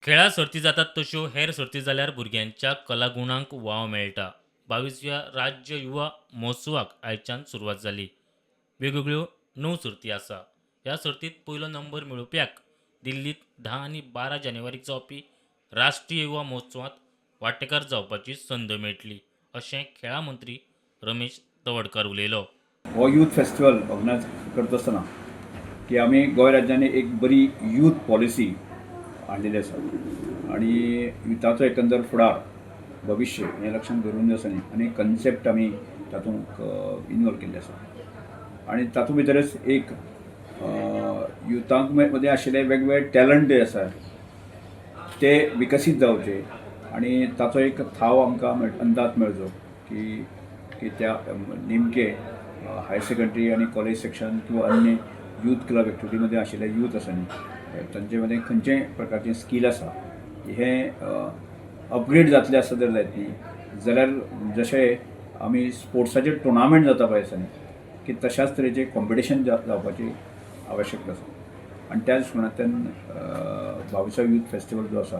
खेळां सर्ती जातात तश्यो हेर सर्ती जाल्यार भुरग्यांच्या कलागुणांक वाव मेळटा. 22व्या राज्य युवा महोत्सवाक आयच्यान सुरवात जाली. वेगवेगळ्यो 9 सर्ती आसा. ह्या सर्तीत पयलो नंबर मेळोवप्याक दिल्लीत 10 आनी 12 जानेवारीक जावपी राष्ट्रीय युवा महोत्सवात वांटेकार जावपाची संद मेळटली, अशें खेळां मंत्री रमेश तवडकर उलयलो. हो यूथ फेस्टिवल ऑर्गनायज करता आसतना की आमी गोंय राज्यान एक बरी यूथ पॉलिसी हाडलेली आसा आनी युथाचो एकंदर फुडार, भविश्य हें लक्षांत धरून जे आसा न्ही, आनी कन्सेप्ट आमी तातूंत इनवॉल्व केल्ले आसा. आनी तातूंत भितरच एक युथांक मदें आशिल्ले वेगवेगळे टॅलंट जे आसा ते विकसीत जावचे आनी ताचो एक थाव आमकां अंदाज मेळचो की की त्या नेमके हायर सेकंडरी आनी कॉलेज सेक्शन किंवा अन्य यूथ क्लब एक्टिविटीमध्ये आशिल्ले यूथ आसा न्ही, तांचे मदें खंयचे प्रकारचे स्कील आसा, हें अपग्रेड जातलें आसत जर जायत न्ही जाल्यार, जशें आमी स्पोर्ट्साचे टुर्नामेंट जाता पळय आसा न्ही, की तशाच तरेचे कॉम्पिटिशन जावपाची आवश्यकता आसा. आनी त्या दृश्टीकोनांतल्यान 22वो यूथ फेस्टिवल जो आसा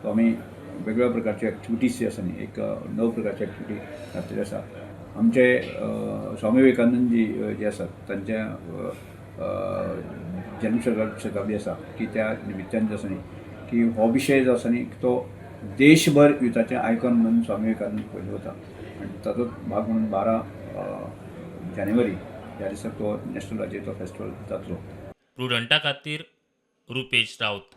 तो आमी वेगवेगळ्या प्रकारचे एक्टिविटीज जे आसा न्ही, एक णव प्रकारचे एक्टिविटी घातलेले आसा. आमचे स्वामी विवेकानंदजी जे आसात, तांच्या जन्म शताब्दी आसा की त्या निमित्तान जो आसा न्ही, की हो विशय जो आसा न्ही, तो देशभर युथाचें आयकॉन म्हणून स्वामी विवेकानंद पयलो वता आनी ताचोच भाग म्हणून 12 जानेवारी ह्या दिसा तो नॅशनल तो फेस्टिवल जातलो. प्रुडंटा खातीर रुपेश राऊत.